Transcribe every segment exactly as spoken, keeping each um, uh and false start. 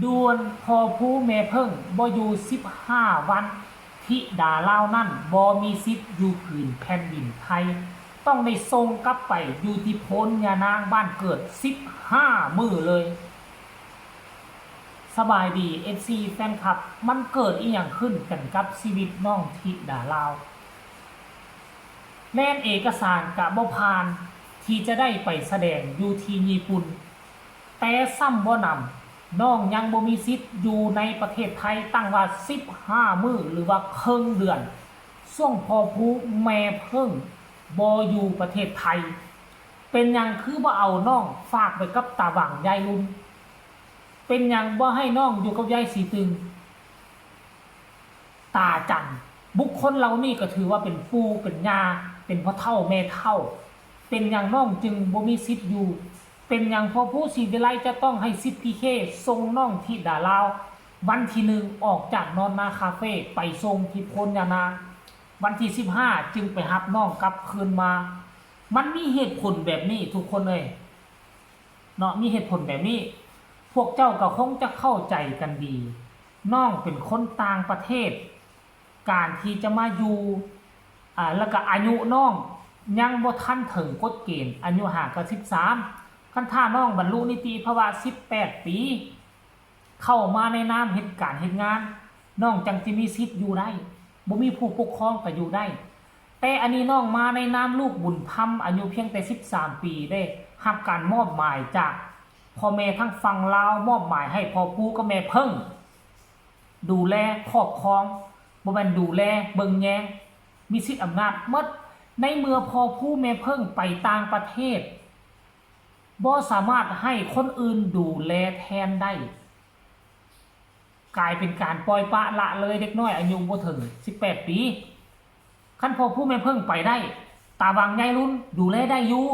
ด่วนพ่อผู้แม่เพิ่งบ่อยู่สิบห้าวัน ธิดาลาวนั้นบ่มีสิทธิ์อยู่ผืนแผ่นดินไทย ต้องได้ส่งกลับไปอยู่ที่โพนยานางบ้านเกิดสิบห้ามื้อเลย สบายดี เอฟซี แฟนคลับ มันเกิดอีหยังขึ้นกันกับชีวิตน้องธิดาลาว แล่นเอกสารกะบ่ผ่านที่จะได้ไปแสดงอยู่ที่ญี่ปุ่น แต่ซ้ำบ่หนำ น้องยังบ่มีสิทธิ์อยู่ในประเทศไทยตั้งว่าสิบห้ามื้อหรือว่าเคิ่งเดือน ช่วงพ่อผู้แม่เพิ่งบ่อยู่ประเทศไทย เป็นหยังคือบ่เอาน้องฝากไปกับตาหว่างยายลุน เป็นหยังบ่ให้น้องอยู่กับยายสีตึง ตาจัน บุคคลเหล่านี้ก็ถือว่าเป็นปู่เป็นย่า เป็นพ่อเฒ่าแม่เฒ่า เป็นหยังน้องจึงบ่มีสิทธิ์อยู่ เป็นหยังพ่อผู้ศรีวิไลจะต้องให้สิทธิ์พีเคส่งน้องธิดาลาว วันที่หนึ่งออกจากนอนนาคาเฟ่ไปส่งที่โพนยานาง วันที่สิบห้าจึงไปรับน้องกลับคืนมา มันมีเหตุผลแบบนี้ทุกคนเอ้ย เนาะ มีเหตุผลแบบนี้ พวกเจ้าก็คงจะเข้าใจกันดี น้องเป็นคนต่างประเทศ การที่จะมาอยู่ อ่า แล้วก็อายุน้องยังบ่ทันถึงกฎเกณฑ์ อายุห่างกันสิบสาม คันถ้าน้องบรรลุนิติภาวะสิบแปดปี เข้ามาในนามเฮ็ดการเฮ็ดงาน น้องจังสิมีสิทธิ์อยู่ได้ บ่มีผู้ปกครองก็อยู่ได้ แต่อันนี้น้องมาในนามลูกบุญธรรม อายุเพียงแต่สิบสามปี ได้รับการมอบหมายจากพ่อแม่ทางฝั่งลาว มอบหมายให้พ่อปู่กับแม่เพิ่ง ดูแลครอบครอง บ่แม่นดูแลเบิ่งแยง มีสิทธิ์อำนาจหมด ในเมื่อพ่อปู่แม่เพิ่งไปต่างประเทศ บ่สามารถให้คนอื่นดูแลแทนได้ กลายเป็นการปล่อยปละละเลยเด็กน้อยอายุบ่ถึงสิบแปดปี คันพ่อปู่แม่เพิ่งไปได้ ตาหว่างยายลุนดูแลได้อยู่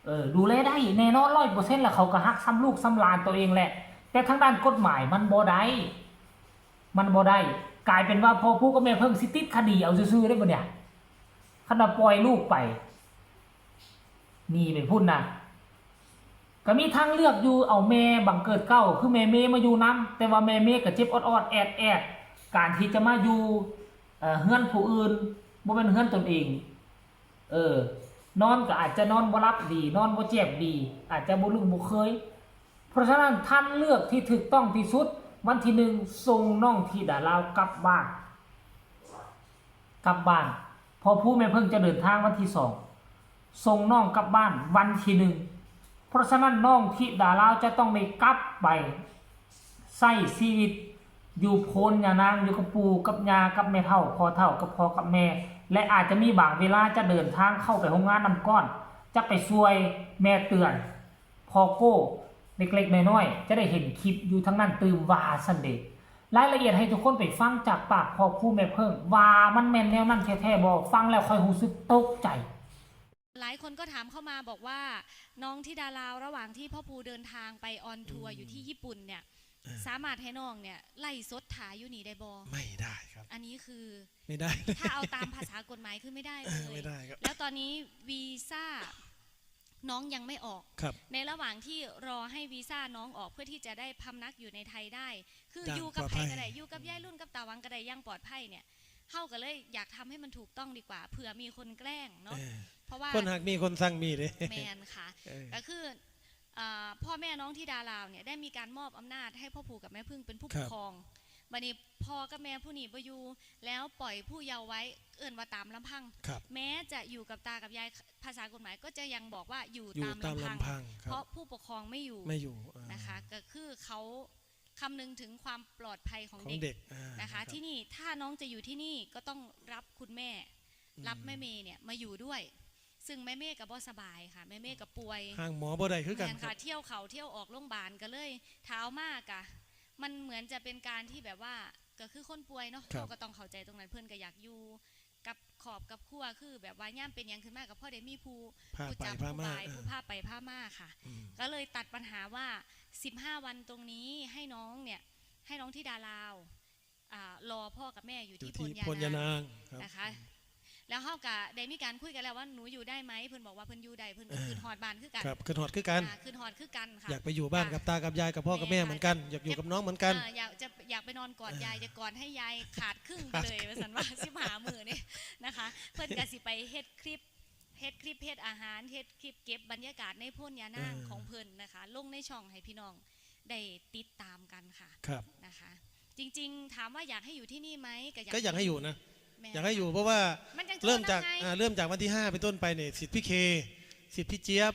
เออ ดูแลได้แน่นอน ร้อยเปอร์เซ็นต์ แล้วเขาก็ฮักส่ำลูกส่ำหลานตัวเองแหละ แต่ทางด้านกฎหมายมันบ่ได้ มันบ่ได้ กลายเป็นว่าพ่อปู่กับแม่เพิ่งสิติดคดีเอาซื่อๆ ได้บ่เนี่ย คันว่าปล่อยลูกไป หนีไปพุ้นนะ ก็มีทางเลือกอยู่ เอาแม่บังเกิดเกล้า คือแม่เมย์มาอยู่นำ แต่ว่าแม่เมย์ก็เจ็บออดๆ แอดๆ การที่จะมาอยู่ เอ่อ เฮือนผู้อื่น บ่แม่นเฮือนตนเอง เออ นอนก็อาจจะนอนบ่หลับดี นอนบ่แจบดี อาจจะบ่ลุ่งบ่เคย เพราะฉะนั้นทางเลือกที่ถูกต้องที่สุด วันที่หนึ่งส่งน้องธิดาลาวกลับบ้าน กลับบ้าน พ่อปู่แม่เพิ่งจะเดินทางวันที่สอง ส่งน้องกลับบ้านวันที่หนึ่ง เพราะฉะนั้นน้องธิดาลาวจะต้องได้กลับไปใช้ชีวิตอยู่โพนยานาง อยู่กับปู่กับย่ากับแม่เฒ่าพ่อเฒ่ากับพ่อกับแม่ และอาจจะมีบางเวลาจะเดินทางเข้าไปโรงงานน้ำก้อน จะไปช่วยแม่เตือน พ่อโก้เล็กๆ น้อยๆ จะได้เห็นคลิปอยู่ทางนั้นตื่มว่าซั่นเด้ รายละเอียดให้ทุกคนไปฟังจากปากพ่อปู่แม่เพิ่ง ว่ามันแม่นแนวนั้นแท้ๆบ่ ฟังแล้วค่อยรู้สึกตกใจ หลายคนก็ถามเข้ามาบอกว่าน้องธิดาลาวระหว่างที่พ่อปู่เดินทางไปออนทัวร์อยู่ที่ญี่ปุ่นเนี่ย สามารถให้น้องเนี่ยไลฟ์สดถ่ายอยู่นี่ได้บ่ ไม่ได้ครับ อันนี้คือ ไม่ได้ ถ้าเอาตามภาษากฎหมายคือไม่ได้เลย ไม่ได้ครับ แล้วตอนนี้วีซ่าน้องยังไม่ออก ครับ ในระหว่างที่รอให้วีซ่าน้องออกเพื่อที่จะได้พำนักอยู่ในไทยได้ คือ อย่าง อยู่กับ ปลอด ใคร ภัย ก็ได้ อยู่กับยายลุนกับตาหวังก็ได้อย่างปลอดภัยเนี่ยเฮาก็เลยอยากทำให้มันถูกต้องดีกว่า เผื่อมีคนแกล้งเนาะ เออ เพราะว่า คนหากมีคนสั่งมีเลย แมนค่ะ เออ ก็คือเอ่อพ่อแม่น้องธิดาลาวเนี่ยได้มีการมอบอำนาจให้พ่อปู่กับแม่เพิ่งเป็นผู้ ค ป รับ กครอง บัดนี้พ่อกับแม่ผู้นี้บ่อยู่แล้วปล่อยผู้เยาว์ไว้ เอิ้นว่าตามลำพัง ครับ แม้จะอยู่กับตากับยาย ภาษากฎหมายก็จะยังบอกว่าอยู่ อยู่ ตาม ตาม ลำพัง ลำพังครับ เพราะผู้ปกครองไม่อยู่ ไม่อยู่อ่า นะคะก็คือเขาคำนึงถึงความปลอดภัยของ ของ เด็ก เด็กอ่า นะคะ ครับ ที่นี่ถ้าน้องจะอยู่ที่นี่ก็ต้องรับคุณแม่ อืม รับแม่เมย์เนี่ยมาอยู่ด้วย ซึ่งแม่เมย์ก็บ่สบายค่ะ แม่เมย์ก็ป่วย ห่างหมอบ่ได้คือกัน แม่น ครั ค่ะ บ เที่ยวเขาเที่ยวออกโรงพยาบาลก็เลยถ้าเอามากะมันเหมือนจะเป็นการที่แบบว่าก็คือคนป่วยเนาะ ครับ เขาก็ต้องเข้าใจตรงนั้น เพื่อนก็อยากอยู่กับครอบกับครัว คือแบบว่าย่ามเป็นหยังขึ้นมากับพ่อได้มีผู้ พา ผู้ ไป จับ พา ผู้ มา บาย อ่า ผู้พาไปพามาค่ะ อืม ก็เลยตัดปัญหาว่า สิบห้า วันตรงนี้ให้น้องเนี่ยให้น้องธิดาลาวอ่ารอพ่อกับแม่อยู่ อยู่ ที่ ที่ โพ โพ น น ยาย าน นาง งครับ นะคะ แล้วเฮาก็ได้มีการคุยกันแล้วว่าหนูอยู่ได้ไหม เพิ่นบอกว่าเพิ่นอยู่ได้ เพิ่นก็ขึ้นฮอดบ้านคือกัน ครับ ขึ้นฮอดคือกัน อ่าขึ้นฮอดคือกันค่ะ อยากไปอยู่บ้านกับตากับยายกับพ่อกับแม่เหมือนกัน อยากอยู่กับน้องเหมือนกัน อ่าอยากจะอยากไปนอนกอดยาย อ่า จะกอดให้ยายขาดครึ่งไปเลยว่าซั่นว่า สิบห้ามื้อนี่นะคะ เพิ่นก็สิไปเฮ็ดคลิปเฮ็ดคลิปเฮ็ดอาหารเฮ็ดคลิปเก็บบรรยากาศในโพนยานาง เออ ของเพิ่นนะคะ ลงในช่องให้พี่น้องได้ติดตามกันค่ะ ครับ นะคะ จริง ๆ ถามว่าอยากให้อยู่ที่นี่ไหม ก็อยากให้อยู่นะ แม่ อยากให้อยู่เพราะว่า มันจัง เริ่มจาก ไง อ่าเริ่มจากวันที่ห้าเป็นต้นไปเนี่ย สิทธิ์พี่เค สิทธิ์พี่เจี๊ยบ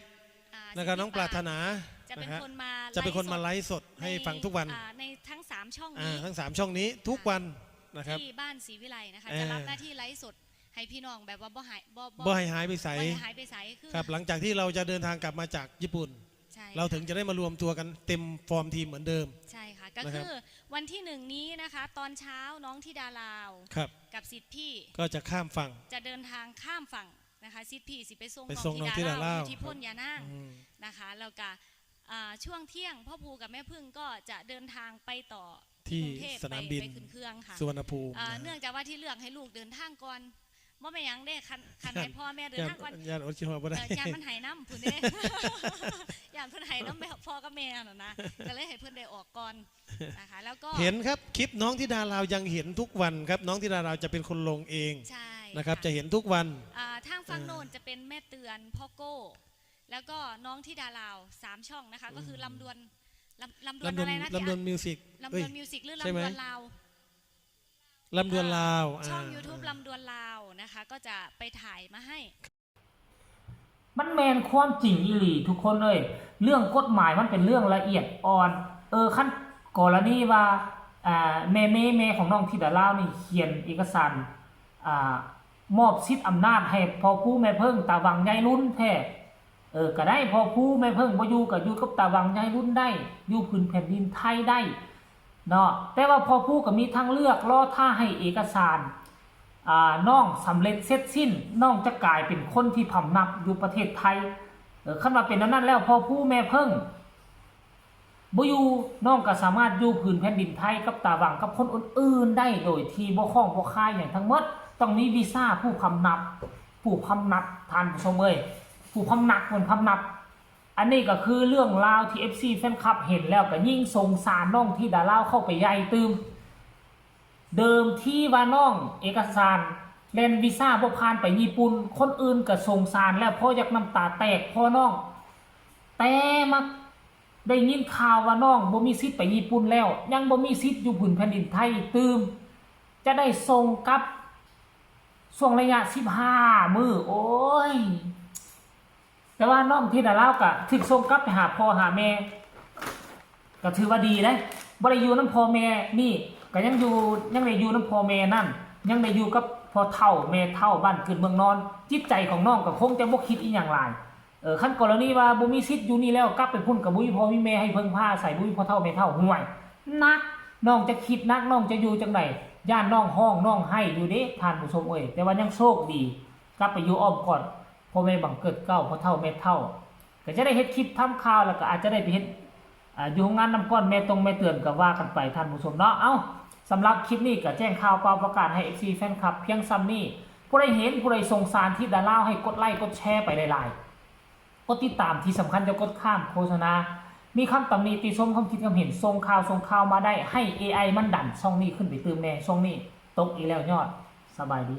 อ่า นะครับ สิทธิ์ น้องปรารถนา จะเป็น นะครับ คนมา จะเป็นคนมาไลฟ์สดให้ฟังทุกวัน อ่าในทั้งสามช่อง อ่า นี้ ทั้งสามช่องนี้ทุกวันนะครับ ที่บ้านศรีวิไลนะคะ เออ จะรับหน้าที่ไลฟ์สดให้พี่น้องแบบว่าบ่หายบ่ บ่ให้หายไปใส บ่ให้หายไปไสคือ ครับ หลังจากที่เราจะเดินทางกลับมาจากญี่ปุ่น ใช่ เราถึงจะได้มารวมตัวกันเต็มฟอร์มทีมเหมือนเดิม ใช่ค่ะ ก็ นะครับ คือวันที่หนึ่งนี้นะคะ ตอนเช้าน้องธิดาลาว ครับ กับสิทธิ์พี่ ก็จะข้ามฝั่ง จะเดินทางข้ามฝั่งนะคะ สิทธิ์พี่สิไปส่ง ไปส่งน้องธิดาลาว อยู่ที่โพนยานาง อืม นะคะ แล้วก็อ่าช่วงเที่ยงพ่อภูกับแม่พึ่งก็จะเดินทางไปต่อ ที่ กรุงเทพฯ สนามบิน ไปไปขึ้นเครื่องค่ะ สุวรรณภูมิ อ่า นะ เนื่องจากว่าที่เลือกให้ลูกเดินทางก่อน บ่แม่นหยังเด้ คันคันให้พ่อแม่เดิน ย่าน ทางก่อน ย่านอดคิดฮอดบ่ได้ เออย่านมันหายน้ำพุ้นเด้ ย่านเพิ่นหายน้ำแม่พ่อกับแม่น่ะนะ ก็เลยให้เพิ่นได้ออกก่อนนะคะ แล้วก็ เห็นครับ คลิปน้องธิดาลาวยังเห็นทุกวันครับ น้องธิดาลาวจะเป็นคนลงเอง ใช่ นะครับ ค่ะ จะเห็นทุกวัน อ่าทางฝั่ง เออ โน้นจะเป็นแม่เตือนพ่อโก้ แล้วก็น้องธิดาลาวสามช่องนะคะ ก็คือ อืม ลำดวนลำลำดวนอะไรนะ ลำดวน ที่ มิวสิก ลำดวนมิวสิกหรือ ใช่ไหม ลำดวนลาว ลำดวนลาว อ่าช่อง อ่า YouTube ลำดวนลาวนะคะ ก็จะไปถ่ายมาให้ มันแม่นความจริงอีหลีทุกคนเอ้ย เรื่องกฎหมายมันเป็นเรื่องละเอียดอ่อน เออ คันกรณีว่า อ่า แม่เมย์ แม่ของน้องธิดาลาวนี่เขียนเอกสาร อ่า มอบสิทธิ์อำนาจให้พ่อภูแม่เพิ่ง ตาหวังยายรุ่นแท้ เออ ก็ได้ พ่อภูแม่เพิ่งบ่อยู่ก็อยู่กับตาหวังยายรุ่นได้ อยู่พื้นแผ่นดินไทยได้ เนาะ แต่ว่าพ่อภูก็มีทางเลือก รอท่าให้เอกสาร อ่า น้องสำเร็จเสร็จสิ้น น้องจะกลายเป็นคนที่พำนักอยู่ประเทศไทย เออ คันว่าเป็นแนวนั้นแล้ว พ่อภูแม่เพิ่งบ่อยู่ น้องก็สามารถอยู่พื้นแผ่นดินไทยกับตาหวังกับคนอื่นๆได้ โดยที่บ่ข้องบ่คาหยังทั้งหมด ต้องมีวีซ่าผู้พำนัก ผู้พำนัก ท่านผู้ชมเอ้ย ผู้พำนัก มันพำนัก อันนี้ก็คือเรื่องราวที่ เอฟซี แฟนคลับเห็นแล้วก็ยิ่งสงสารน้องธิดาลาวเข้าไปใหญ่ตื่ม เดิมที่ว่าน้องเอกสารแล่นวีซ่าบ่ผ่านไปญี่ปุ่น คนอื่นก็สงสารแล้ว พออยากน้ำตาแตก พอน้อง แต่มาได้ยินข่าวว่าน้องบ่มีสิทธิ์ไปญี่ปุ่นแล้ว ยังบ่มีสิทธิ์อยู่พื้นแผ่นดินไทยตื่ม จะได้ส่งกลับ ช่วงระยะสิบห้ามื้อ โอ้ย แต่ว่าน้องธิดาลาวก็ถูกส่งกลับไปหาพ่อหาแม่ ก็ถือว่าดีเด้ บ่ได้อยู่นำพ่อแม่นี่ ก็ยังอยู่ ยังได้อยู่นำพ่อแม่นั่น ยังได้อยู่กับพ่อเฒ่าแม่เฒ่าบ้านเกิดเมืองนอน จิตใจของน้องก็คงจะบ่คิดอีหยังหลาย เออ คันกรณีว่าบ่มีสิทธิ์อยู่นี่แล้ว กลับไปพุ้นก็บ่มีพ่อมีแม่ให้เพิ่งพาอาศัย บ่มีพ่อเฒ่าแม่เฒ่า ห่วย หนัก น้องจะคิดหนัก น้องจะอยู่จั่งใด ย้านน้องฮ้องน้องไห้อยู่เด้ ท่านผู้ชมเอ้ย แต่ว่ายังโชคดี กลับไปอยู่อ้อมกอดพ่อแม่บังเกิดเกล้า พ่อเฒ่าแม่เฒ่า ก็จะได้เฮ็ดคลิปทำข่าว แล้วก็อาจจะได้ไปเฮ็ด อ่า อยู่โรงงานน้ำก้อน แม่ตรงแม่เตือน ก็ว่ากันไป ท่านผู้ชมเนาะ เอ้า สำหรับคลิปนี้ก็แจ้งข่าวเป่าประกาศให้ เอฟซี แฟนคลับ เพียงส่ำนี้ ผู้ใดเห็น ผู้ใดสงสารธิดาลาว ให้กดไลค์กดแชร์ไปหลายๆ กดติดตาม ที่สำคัญจะกดข้ามโฆษณา มีคำตำหนิติชม ความคิดความเห็น ส่งข่าว ส่งข่าวมาได้ ให้ เอไอ มันดันช่องนี้ขึ้นไปตื่มแน่ ช่องนี้ตกอีกแล้วยอด สบายดี